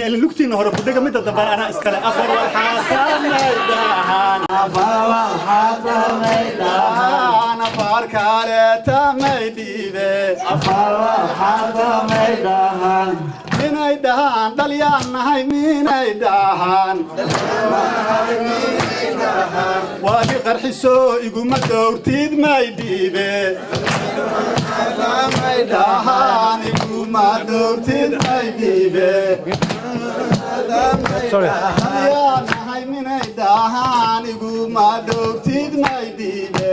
Ilin lugtiina hore ku dhega, midda dambana anaa iskale. Afar walxaasamay dhahaan, afar kaleeta may dhiibe. Minay dhahaan dhalyaan nahay? Minay dhahaan waagi qarxiso iguma dhowrtid? May dhiibe dhahaan iguma dhowrtid? May dhiibe dhalyaan nahay? Minay dhahaan iguma dhowrtid? May dhiibe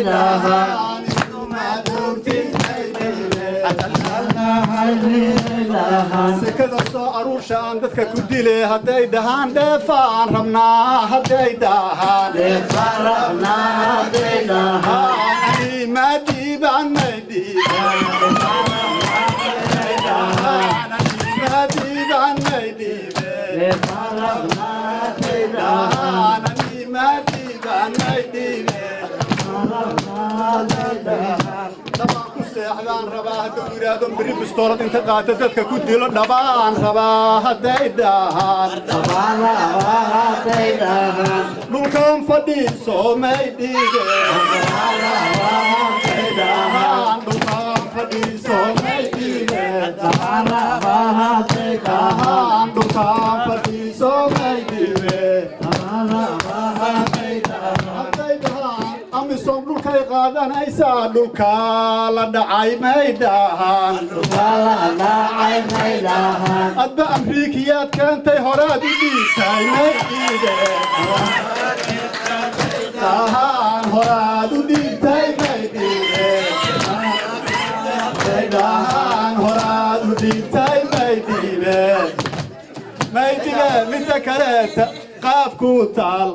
dhahaan iguma dhowrtid? May dhiibe. Sekada soo aruursha aan dadka ku dile, hadday dhahaan dheefaan rabnaa, hadday dhahaan ani ma dhiibaan, may dhiibaan ma dhiibaan, may dhiibeen dhahaan ani ma dhiibaan, may dhiibeen. Dhabaan ku seexdaan rabaa hadduu yidhaahdo berri bistoolad inta qaata dadka ku dilo, dhabaan rabaa hadday dhahaan dhulkan fadhiiso, may dhiibeen dhahaan dhulkan fadhiiso, may dhiibeen dhahaan dhulkan fadhiiso, may dhiibeen. Hadday dhahaan AMISOM dhulkay qaadanaysaa, dhulka la dhacay, may dhahaan adba Amriikiyaad keentay, horaad u dhiibtay, may dhiibeen dhahaan horaad u dhiibtay, may dhiibeen dhahaan horaad u dhiibtay, may dhiibeen, may dhiibeen. Midda kaleeta, qaafku taal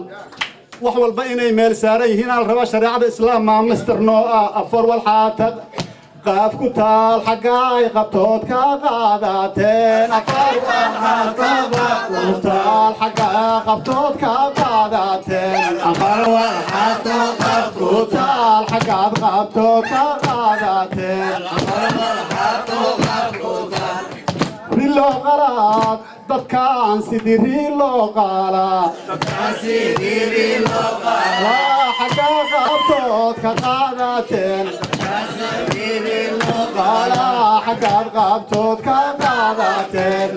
wax walba inay meel saaran yihiin aan rabaa. Shareecada Islaam maamister noo ah. Afar walxaata qaaf ku taal xaggaay qabtood ka qaadateen? Afar walxaata ku taal xaggaa qabtood ka qaadateen? Ku taal xaggaad qabtood ka qaadateen? Riloo qalaad dadkaan sidii riloo qaalaa xaggaa qabtood ka qaadateen? Qaalaa xaggaad qabtood ka qaadateen?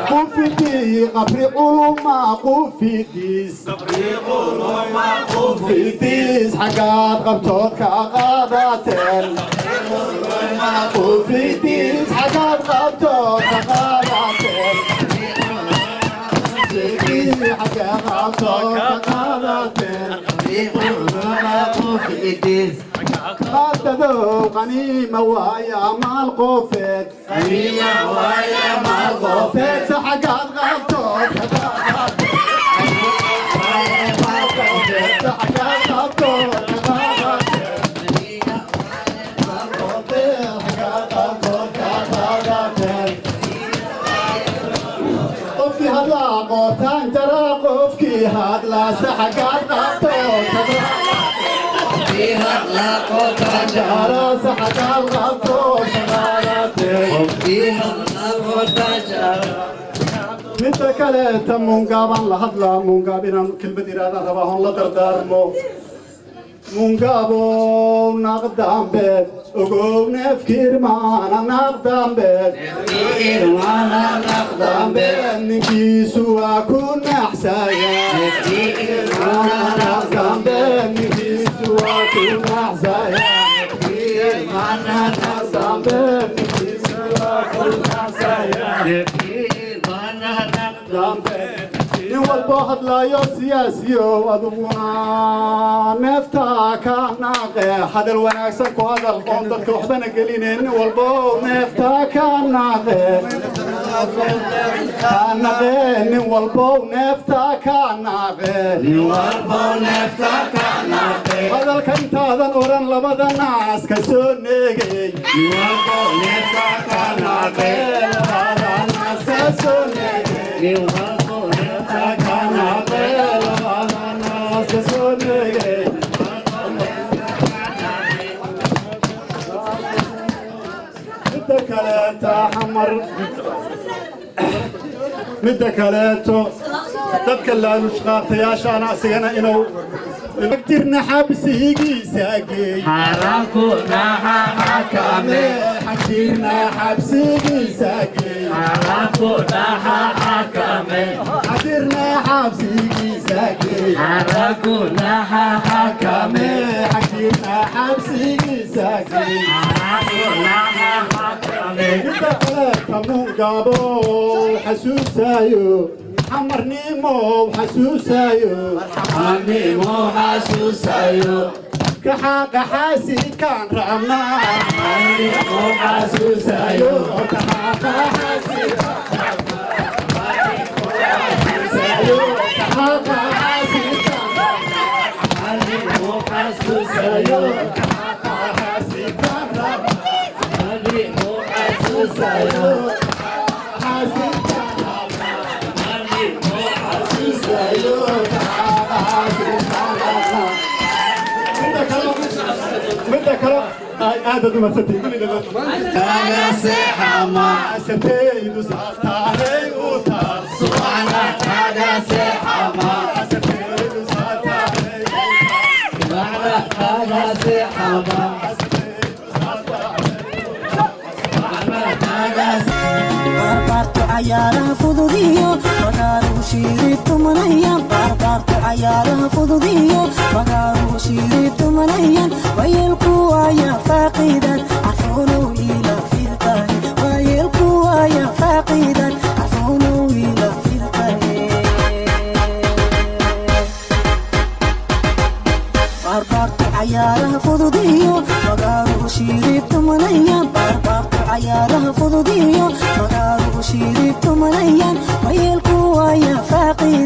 Qufidii qabri culuma qufidiis, qufidiis xaggaad qabtood ka qaadateen? Qufidiis xaggaad qabtood ka qaadateen? Xaggaad qabtood ka qaadateen? Qaadadow qaniima waaya maal qofeed, qofeed xaggaad qabtood ka qaadateen? Xaggaad qabtood ka qaadateen? Xaggaad qabtood ka qaadateen? Qofkii hadlaa qootaan jaraa, qofkii hadlaase xaggaad qabtood ka jaraase xaggaad qabtood ka qaadateen? Midda kaleeta, Muungaabaan la hadlaa. Muungaab inaan kelmad iraadaan rabaa hon la dardaarmo. Muungaabow, naqdambeed ogow, neefkiirmaana naqdambeed dambeed ninkiisu waa ku naxsaya, naqdambeed ninkiisu waa ku naxsaya, naqdambeed ninkiisu waa ku naxsaya. Nin walboo hadlaayo siyaasiyo, adiguna neeftaa ka naaqe. Hadal wanaagsan ku hadal oon dadka waxbana gelinayn. Nin walbo neeftaa ka naaqe, ka naqe. Nin walbow neeftaa ka naaqe. Hadalka intaadan oran labada naas ka soo neegay, labada naas ka soo neegay, ka naaqe, labada naas ka soo neegay. Midda kale. Kaleeta Xamar, midda kaleeto dadka laalush qaatayaashaana asigana inuu jirna xabsigiisa geey. Xagjirna xabsigiisa geey. Xagjirna xabsigiisa geey. Xagjirna xabsigiisa geey. Midda kaleeta Muungaabo xasuusaayo, Xamarnimo xasuusaayo, kaxaaqaxaasidkaan rabnaa. Xasuusaayo kaxaaqaxaasidkaan, kaxaaqaxaasidkaan, xasuusaayo kaxaaqaxaasidkaan rabnaa. Xasuusaayo xaasidkaan rabnaa. Xasuusaayo kaxaaqaxaasidkaan rabnaa. Midda kale aad aad u mahadsantihiin. Saataanay u taal asateydu saataanay u taal. Baarbaartu cayaaraha fududiyo magaaluhu shiiri tumanayaan. Baarbaartu cayaaraha fududiyo magaaluhu shiiri tumanayaan. Wayeelku waaya faaqidan carfoonow ila filtahay. Wayeelku waaya faaqidan carfoonow ila filtahay. Baarbaartu cayaaraha fududiyo magaaluhu shiiri tumanayaan. Baarbaartu cayaaraha fududiyo magaaluhu shiiri tumanayaan. Wayeelku waaya faaqidan.